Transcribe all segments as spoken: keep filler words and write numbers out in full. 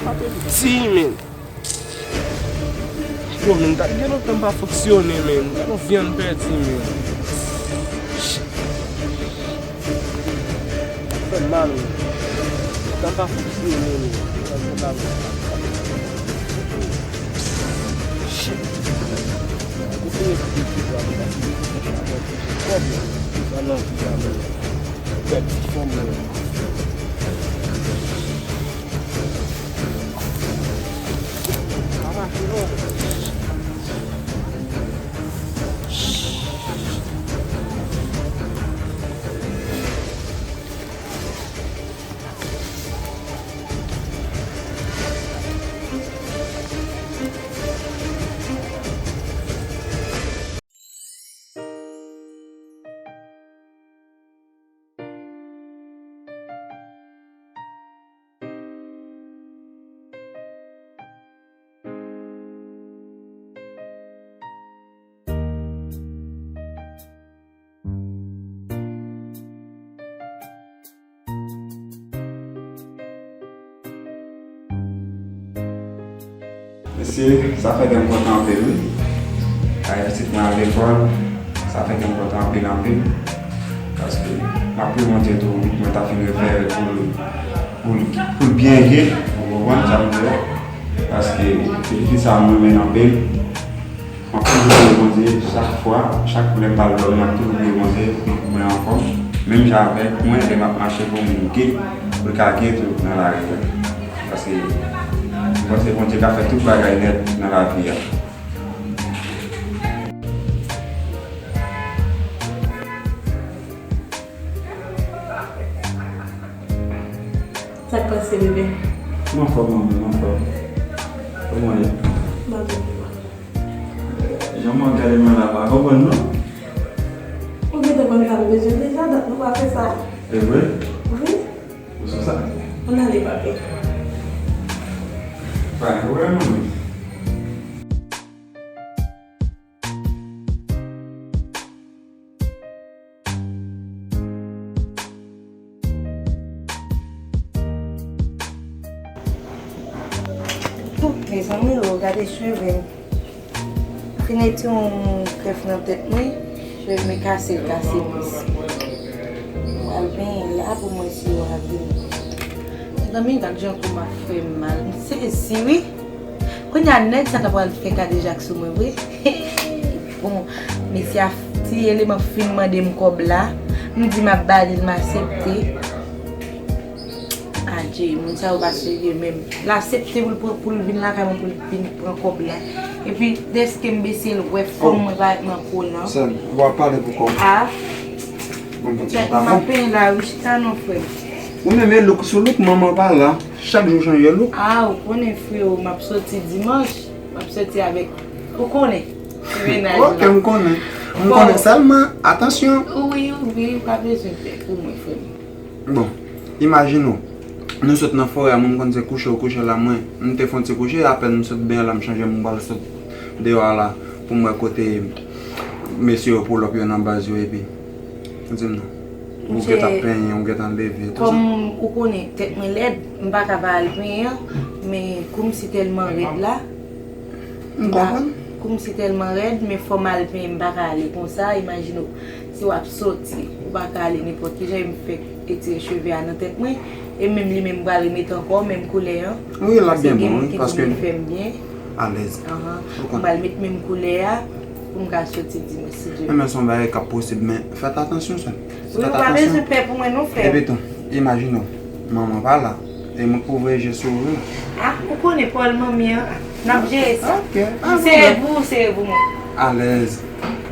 Ti, men. Yo, men, gad, gen lontan m pa fonksyone, men. Gad yon vyann pèdi, men. Shit. Fè m mal, men. Lontan m pa fonksyone, men. Shit. Ou fini pou kòb, men. Sa nan vi a, men. Bèl ti fanm, men. Mesye, sa fè kè m kontan anpil, wi. Ay pitit mwen al lekòl, sa fè kè m kontan anpil, anpil. Paske m ap priye Bondye tou, mwen ta fin refè l pou l, pou l, pou l byen ye, ou konprann sa m di la? Paske se pitit sa m renmen anpil. M ap toujou priye Bondye chak fwa, chak lè m pral dòmi, m ap toujou priye Bondye pou mwen anfòm. Menm jan avèk mwen, lè m ap mache pou m gen, pou l ka gen tou nan lari a. Paske m panse Bondye ka fè tout bagay nèt nan lavi a. Sa k pase, bebe? M anfòm, manmi, m anfòm. Kòman w ye? M anfòm. Jan mwen gade mwen la, pa konprann non. Ou gentan konn sa m bezwen deja, donk nou pa fè sa. E vre? Wi. Ou sou sa? Ann ale, papi. Pa gen pwoblèm non. Mezanmi, o, gade cheve m. Fini ti yon krèf nan tèt mwen, cheve mwen kase, l kase plis. Mwen al benyen la pou mwen si yo a vini. Mezanmi, gad jan kò m ap fè m mal. M sezi, wi. Kounye a, nèg sa ta pral fè kadejak sou mwen vre. Bon, mesye a, ti eleman fin mande m kòb la. M di m ap ba li l, m aksepte. Adje, moun sa yo pa serye menm. L aksepte pou l pran, pou l vin lakay mwen, pou l vin pran kòb la. Epi, dèske m bese l, wè fòm mwen parèt nan po nan. Sèl, w ap pale pou kòb. A. Bon, bon, ti papa. M ap penyen la, wi, chita non, frè m. Ou menm e look sou look, manman pa la. Chak jou chanje look. A, ou konnen, freo, m ap soti dimanch. M ap soti avèk, ou konnen, ti mennaj la. Ok, m konnen. M konnen sèlman, atansyon. Wi, wi, ou pa bezwen pè pou mwen, frè m. Bon, imajine w, nou sot nan forè a, mwen m konn se kouche ou kouche la, mwen, m te fè yon ti kouche, apèn m sot benyen la, m chanje m, m pral sot deyò a la, pou m wè kote mesye yo pull up yo nan baz yo, epi, di m non. Ou gentan penyen, ou gentan leve, tout sa. Kòm ou konnen, tèt mwen lèd, m pa ka pa al penyen an, men kou m si tèlman rèd la, M konprann. Kou m si tèlman rèd, men fò m al penyen, m pa ka ale konsa. Imajine w, si w ap soti, ou pa ka ale nenpòt kijan, e m fèk etire cheve a nan tèt mwen, e menm li menm m pral remete ankò, menm koulè an. Wi, l ap byen bon, wi, paske. Paske gen moun ki di li fè m byen. Alèz. Anhan. M pral met menm koulè a, pou m ka soti dimanch, si Dye vle. Men, men se yon bagay k ap posib, men fèt atansyon, sè. Wi, ou pa bezwen pè pou mwen non, frè. Epi tou, imajine w, manman pa la, e mwen k pou voye je sou ou wi. A, ou konnen pòl manmi an, n ap jere sa. Ok, pa gen pwoblèm. Sere pou ou, sere pou mwen. Alèz.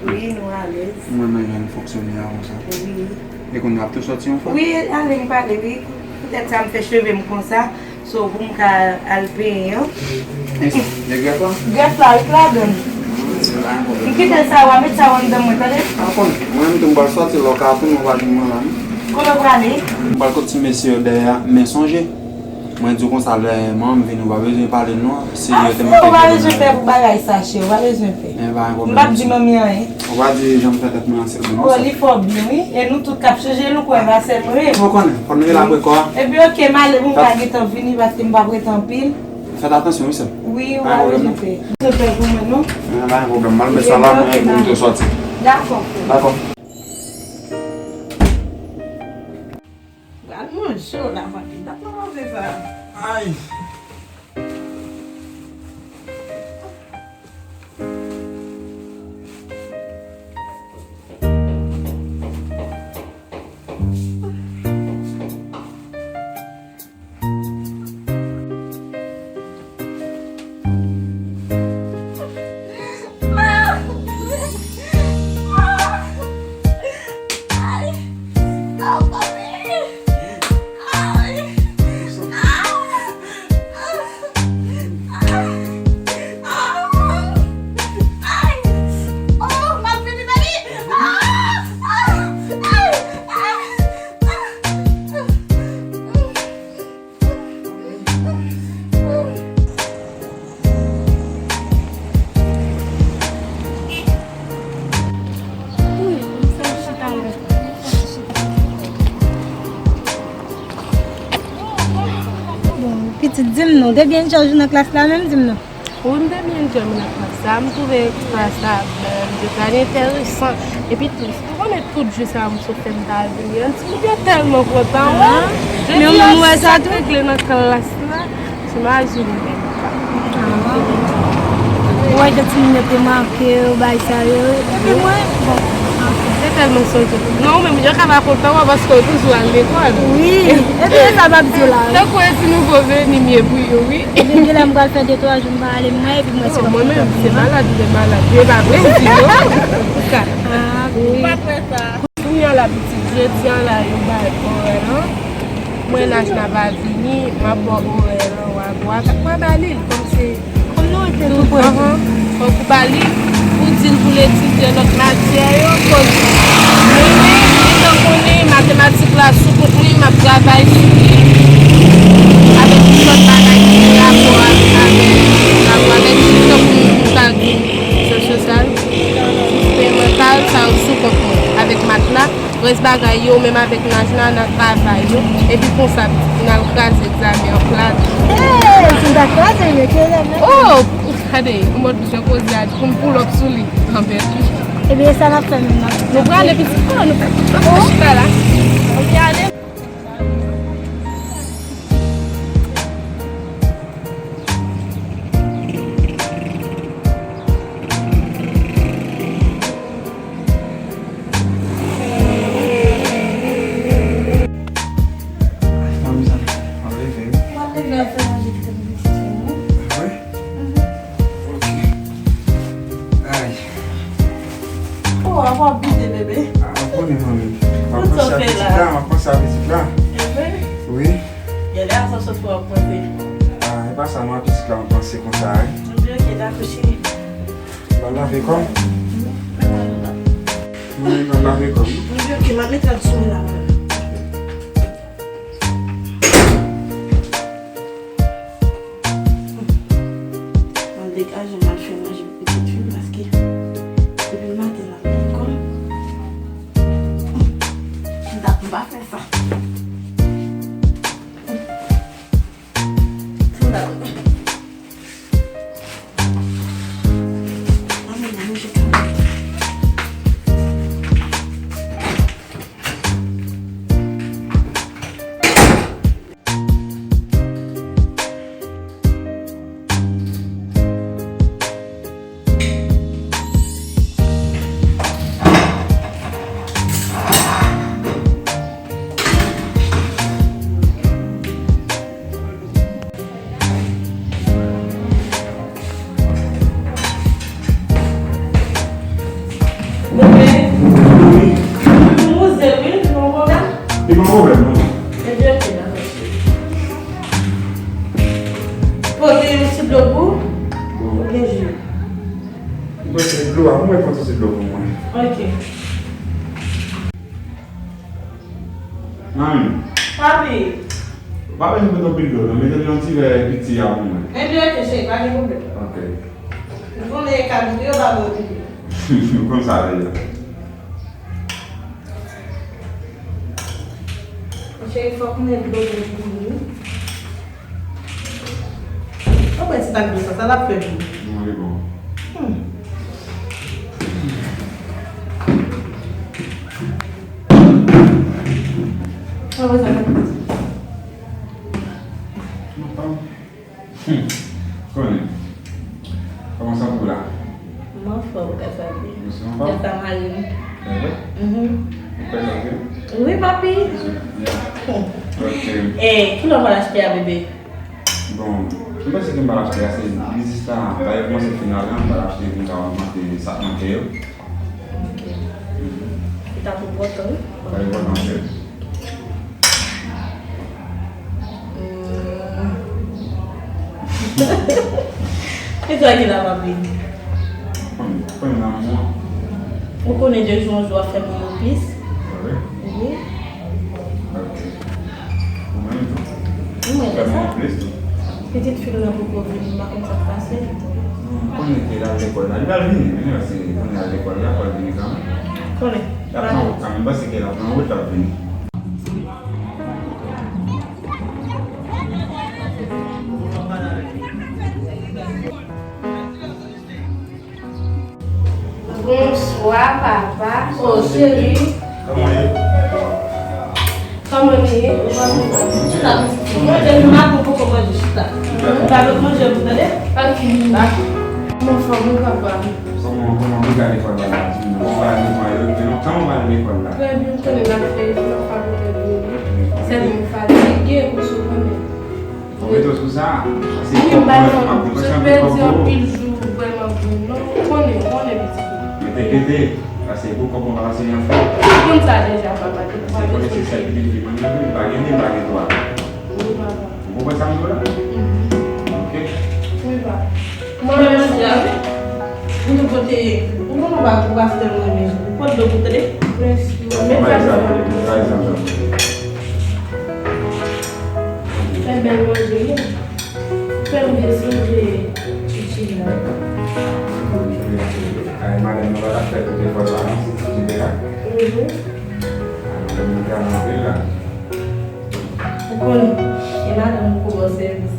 Wi, nou alèz. Mwen renmen jan n fonksyone a konsa. Wi. E kounye a ap tou sòti yon fwa? Wi, ale m pale, wi. Poutèt sa m fè cheve m konsa. So, pou m ka al penyen an. E grèf la? Grèf la, ret ladan l. M kite l sa, w a met sa w anndan mwen, tande? A, konnen. Mwen menm tou m pral sòti, lè w ka tounen, w pa jwenn mwen la, non. Kote w prale? M pral kot ti mesye yo dèyè a, men sonje, Mwen di w konsa, lè manman m vini, ou pa bezwen pale l non. Se yo te manke. Ou pa bezwen pè pou bagay sa, cheri, ou pa bezwen pè. Men pa gen pwoblèm. M p ap di manmi anyen. Ou pa di jan m fè tèt mwen an, se l bon. Bon, sa li fò byen, wi. E nou tout k ap chanje look, wè, va sè m rèv. Ou konnen, fò nou rele apre kò a. Epi, oke, m ale, bon, m pa gentan vini, paske m p ap rete anpil. Fèt atansyon, wi, sè m. Wi, ou pa bezwen pè. Bezwen pè pou mwen, non. Men pa gen pwoblèm. M al met sa la, mwen pou m te sòti. Dakò. Dakò. Pral manje w la, papi. Dat mwen manje sa. Ay! Bon, pitit, di m non, w te byen enjoy jou nan klas la menm, di m non. Wi, m te byen enjoy nan klas la. M twouve klas la bèl, yo trè enteresan. Epi tou, ou konnen tout jou sa yo m sot fè m ta vini. An ti moun yo tèlman kontan, wi. Men ou menm ou wè sa tou? Regle nan klas la. Imajine menm pa. Ou wè jan timoun yo te make, yo bay sa yo. Epi mwen, bon. Se tèlman sonje. Non, ou menm, yo ka pa kontan wè paske w toujou al lekòl. Wi, epi se sa m ap di w la. Tankou e ti nouvo veni m ye pou yo, wi. Epi gen lè m pral fè de twa jou m pa ale, mwen, epi mwen se... Non, mwen menm, se malad, m te malad. Yo pa vle w di non. Antouka. Ah, wi. Ou pa kwè sa. Kounye a la pitit, jodi a la yo bay orè lan. Mwen Najna pa vini, m ap ba w orè lan, w a, w a, w a ba li l, kòm se, kòm nou rete tou pre. Ahan. Fòk ou ba li, pou di l pou l etidye lòt matyè yo, koz mwen menm, ou gentan konnen, matematik la sou kont mwen, m ap travay sou li. Avèk tout lòt bagay ki gen rapò avèk, avèk, avèk, tankou m ta di, syans sosyal, sistemantal, sa yo sou kont mwen. Avèk math la, rès bagay yo, menm avèk Najna, n a travay yo. Epi konsa, pitit, n al kraze egzamen an plat. Hey, si n ta kraze, men ke egzamen? Oh! Gade, yon mòd jan koze a di pou m pull up sou li. Anben. Ebyen, sa n ap fè menm nan? Nou prale, pitit, oh, nou pa, nou pa chita la. Ann ale. Mami, sa n ap fè? M ap leve, wi. W ap leve, w ap fè manje pou tèt mwen, pitit mwen. Ah, wi? Mhm. Ok. Ay. Oh, w ap bite, bebe. Ah, w konnen, manmi. M ap panse a pitit la, m ap panse a pitit la. Evre? Wi. Genlè a sa sòs w ap panse. Ah, e pa sa non, a pitit la m ap panse konsa, wi. Ebyen, ok, dakò, cheri. M al lave kò m. Mwen, m al lave kò m. Ebyen, ok, m ap mete l sou la. M al degaje m al fè manje pou pitit fi m paske depi maten l ap lekòl. M ta pou m pa fè sa. Ann al manje kanmenm. Bebe. Wi. Ou wouze wi, li pa yon pwoblèm. Li pa yon pwoblèm, non. Ebyen, ok, dakò, cheri. Poze yon ti dlo pou ou. Bon. Oubyen ji. Mwen se dlo a, mwen pran ti dlo pou mwen. Ok. Manmi. Papi. Pa bezwen mete anpil dlo, non. Mete yon ti vè piti a pou mwen. Enben, ok, cheri, pa gen pwoblèm. Ok. Ou konnen e kalite yo pa bon piti. Ou konn sa deja. Cheri, fòk mwen dlo pou ou. Ou pran ti tak dlo sa, sa l ap fè pou ou. Non, li bon. Hmm. Sa vle sa fè. Anfòm. Hmm. Konnen. Kòman santi w la? M anfòm, grasa Dye. Ou santi anfòm? Grasa mari m. Evre? Mhm. Ou fè sa vre? Wi, papi. Ok. Eh, kilè w pral achte a, bebe? Bon, m panse ke m pral achte a, se biznis la, pa yo kòmanse final la, m pral achte pou m ka ogmante sa k manke yo. Ok. Mhm. Se ta pou pòtan, wi. Sa enpòtan, wi. Hmm. E sa ki la, papi? Konn, konn nan mwen. Ou konnen de jou an jou ap fè moun plis. Ah wi? Wi. Ok. Ou menm tou? Mwen fè sa. Fè moun plis tou. Pitit fi m nan poko vini, m pa konn sa k pase. Non, konnen ke l al lekòl la. Li pral vini, men se konnen l al lekòl la, pral vini kanmenm. Konnen. L ap nan wout kanmenm, m panse ke l ap nan wout, l ap vini. Bonswa, papa. Oh, cheri. Kòman w ye? Kòman w ye? Chita, pitit fi. Manje, nou pa poko manje, chita. Nou pa manje, nou tande? Ok. Ba. Mwen fò, mwen papa. Kòman, kòman w gade lekòl la, la? Di m non, w pral lekòl la, gen lontan w pral lekòl la. Trè byen, m konnen n ap fè efò, n ap fè efò, trè byen, wi. Sèlman m fatige, ou sou konnen. Ou mete w sou sa, paske kòb mwen, m ap depanse anpil kòb pou ou. Mwen pèdi anpil jou, vrèman vre, non. Ou konnen, ou konnen, pitit. Mete kete, paske pou kòb mwen pa pase yon fwa. Ou konn sa deja, papa, depi w pa bezwen. Se sèl pitit fi mwen, li pa gen de, li pa gen twa. Wi, papa. Ou konprann sa m di w la? Mhm. Ok. Wi, papa. Mwen menm, mwen te, ou te pote, ou konn ou pa, ou pa tèlman renmen jou. Ou pot dlo pou tande? Mèsi. Mwen fè sa. Fè bèl manje, wi. Fè m byen sonje Tchitchi la. Ay, madanm nan pa t ap fè tout efò sa, non, si Tchitchi te la. Mhm. Ay, madanm nan te anpil la. Ou konnen, e madanm ou kou bò sèvis.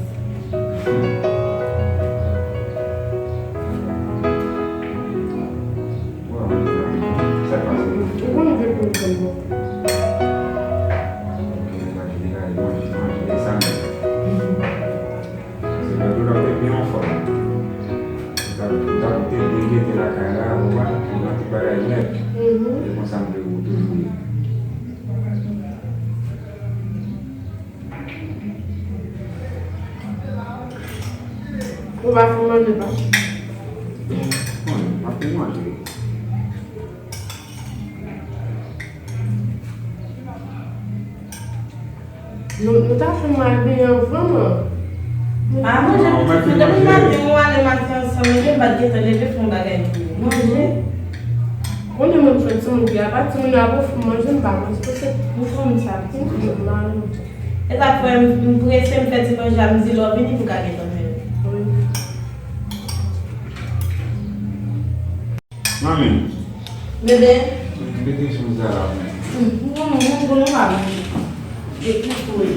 Sa k pase? Ou konnen ke pou l konn bon. Se lè tou lè w te byen anfòm. Ou ta, ou ta te byen gete lakay la, ou wè, ou wè tout bagay nèt. Mhm. E konsa m vle ou toujou ye. Ou pa fin manje, pa? Bon, m ap fin manje. Nou, nou ta fin mal byen anvan, non? A, manje, pitit fi. Depi maten, nou ale maten ansanm, men m pa t gentan leve fè yon bagay pou ou. Manje. Konnen mwen m sot timoun, pi apa timoun yo ap ofri m manje, m pa manje. Paske m fanm sa, pitit fi, m mal. E sa k fè m, m prese, m fè ti manje a, m di lè w vini pou w ka gentan fè l. Wi. Manmi. Bebe. Mete sou mizè la pou mwen. Hmm, m konnen, m konnen w pa manje. Depi pou li.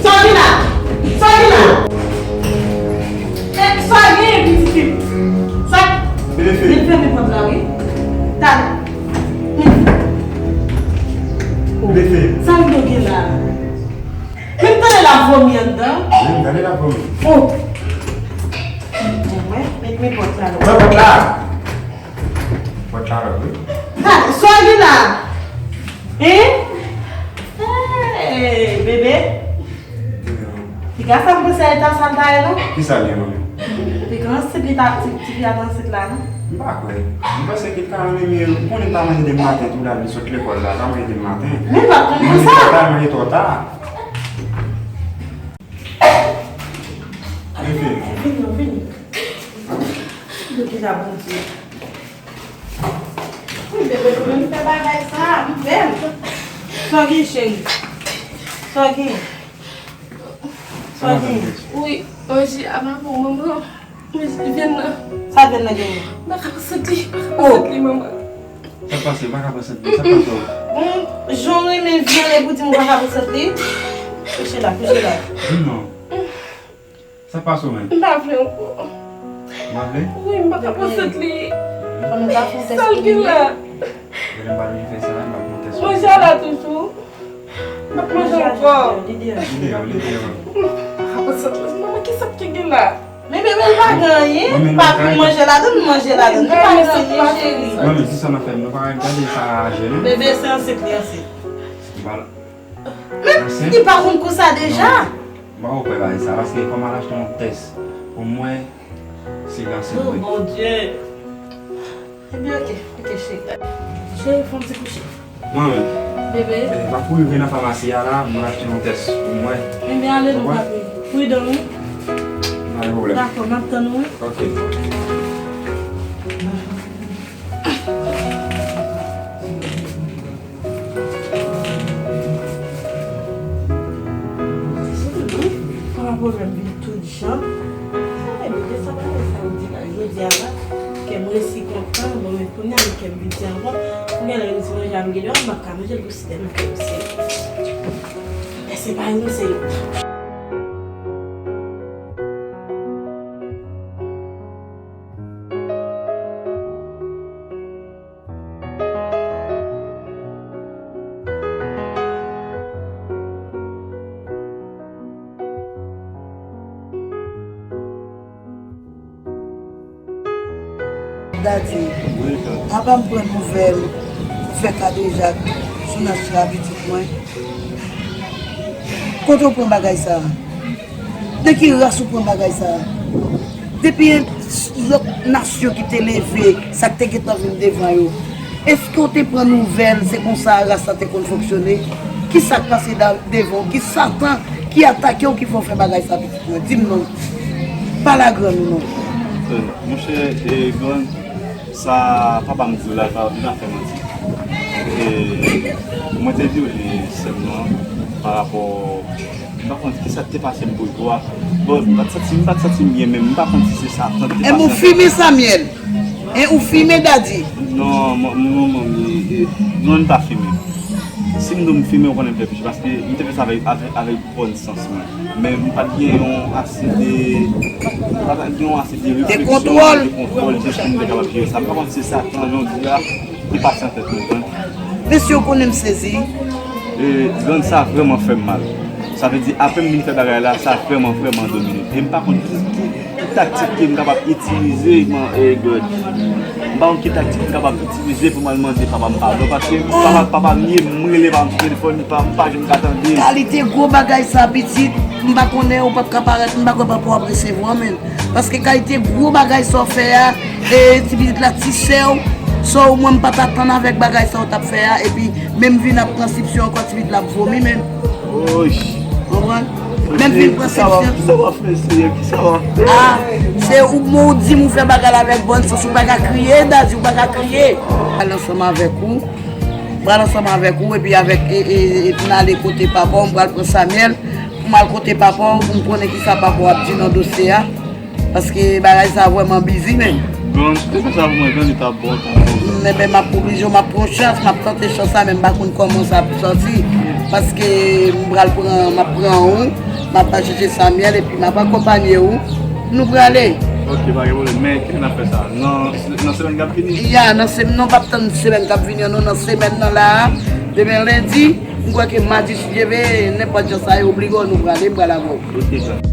Sa w gen la? Sa w gen la? E, sa w gen, pitit fi? Sa? Bebe. Vin fèmen pòt la, wi. Talè. Bebe. Sa w gen la? Men m tande l ap vomi anndan. Wi, m tande l ap vomi. Oh. Mwen, met men pòt la lò. Pran pòt la. Pòt la lò, wi. Talè, sa w gen la? Hein? Hey, bebe. Piga sa m panse a eta sa l ta ye, non? Kisa l ye, manmi? Piga ansit li ta, ti, ti fi a t ansit la, non? M pa kwè. M panse ke l ka anime, ou konnen l pa manje depi maten, tou la, li sot lekòl la, pa manje depi maten. Men l pa t konn konsa. Li pa manje twò ta. Vini, vini. Yo ki la Bondye. Wi, bebe, pou nou fè bagay sa, m bèl. Sa w gen, cheri? Sa w gen? Sa w gen? Wi, manje a pa bon, manman. Manje vyann nan. Sa vyann nan genyen? M pa ka pase li, m pa ka pase li, manman. Sa pase, m pa ka pase li, sa pase w? Bon, jan w renmen vyann epi w di m ou pa ka pase li? Kouche la, kouche la. Di m non. Sa pase w menm? M pa vle ankò. M pa vle? Wi, m pa ka pase li. Sa l gen la? Gade, m pa dwe fè sa, m ap monte sou. Manje a la toujou. M ap manje ankò. Li deyò, li deyò. M pa ka pase li. Manman, kisa k gen la? Men bebe, l pa gen anyen. Li pa pou manje ladan, nou manje ladan. Li pa gen anyen, cheri. Manmi, se sa n ap fè. Nou pa gade sa a je nou. Bebe, se ansent li ansent. Vwala. Men li pa konn kou sa deja. M pa wè bagay sa, paske fò m al achte yon tès pou m wè si l ansent vre. Oh, Bondye. Ebyen, oke, oke, cheri. Cheri, fè yon ti kouche. Manmi. Bebe. Eh, m ap kouri rive nan famasi a la, m al achte yon tès pou m wè. Ebyen, ale non, papi. Pridan, wi. Pa gen pwoblèm. Dakò, m ap tann ou, wi. Oke. Papa pwoblèm vin tout jan. Sa fè m te sa bagay sa yo di la jodi a la. Kè m resi kontan, bon, men kounye a men kè m vin di ankò. Kounye a lè m di manje a m gen dwa, m p ap ka manje l pou si tèlman kè m se. Men se pa youn, se youn. Daddy, papa m pran nouvèl ou fè kadejak sou Nasya pitit mwen. Kote w pran bagay sa a? De ki ras ou pran bagay sa a? Depi yon lòt nasyon ki te leve, sa k te gentan vin devan yo, èske w te pran nouvèl se konsa ras la te konn fonksyone? Kisa k pase da- devan w? Ki Satan ki atake w ki fè w fè bagay sa, pitit mwen? Di m non. Pale a grann ou non. Monchè, e, grann, sa papa m di w la, li pa, li pa fè manti. E, mwen te vyole sè m nan pa rapò, m pa konn kisa k te pase m pou l vwa. Bon, m pa t santi, m pa t santi m byen menm, m pa konn si se sa k te pase. E ou fimen Samuel? E ou fimen Daddy? Non, non, non, non, non, m pa fimen. Si m di w m fimen, ou konnen m fè piche, paske m te fè sa avèk, avèk, avèk bòn sans mwen. Men m pa t gen yon ase de, m pa t gen yon ase de refleksyon, de kontwòl, de kontwòl, de jesyon pou m te kapab jere sa. M pa konn si se sa tan jodi a ki pase nan tèt mwen, konprann? Mesye, w konnen m sezi. E, grann, sa vrèman fè m mal. Sa vle di, apre m vin fè bagay la, sa vrèman, vrèman domine m. E m pa konn ki, ki, ki taktik ke m kapab itilize, man, e, grann. M pa konn ki taktik m kapab itilize pou m al mande papa m padon, paske papa, papa m ye, m rele papa m sou telefòn, li pa, m pa janm ka tande l. Kalite gwo bagay sa, pitit, m pa konnen, ou p ap ka parèt, m pa kwè papa w ap resevwa w, men. Paske kalite gwo bagay sa w fè a, e, ti pitit la ti sè w, sa w, mwen m pa t atann avèk bagay sa w t ap fè a, epi menm vin ap pran sipsyon ankò, ti pitit la ap vomi, men. Oy. Konprann? Menm vin pran sipsyon. Kisa w ap fè, Senyè? Kisa w ap fè? Ah, se ou, ou di m ou fè bagay la avèk bòn sans, ou pa ka kriye, Daddy, ou pa ka kriye. Pral ansanm avèk ou, pral ansanm avèk ou, epi avèk, e, e, epi n ale kote papa w, m pral pran Samuel, pou m al kote papa w, pou m konnen kisa papa w ap di nan dosye a. Paske bagay sa vrèman bizi, men. Grann, si w te fè sa pou mwen, grann, li t ap bon, t ap bon. Enben, m ap oblije, m ap pran chans, m ap tante chans la, men m pa konn kòman sa ap sòti. Paske m pral pran, m ap pran ou, m ap al chèche Samuel, epi m ap akonpanye ou. Nou prale. Ok, pa gen pwoblèm. Men, kilè n ap fè sa? Nan, nan semèn k ap vini? Ya, nan sem-, non, p ap tann semèn k ap vini an, non, nan semèn nan la a. Demen lendi, m kwè ke madi, si Dye vle, nenpòt jan sa ye, oblige nou prale, m pral avè w. Ok, grann.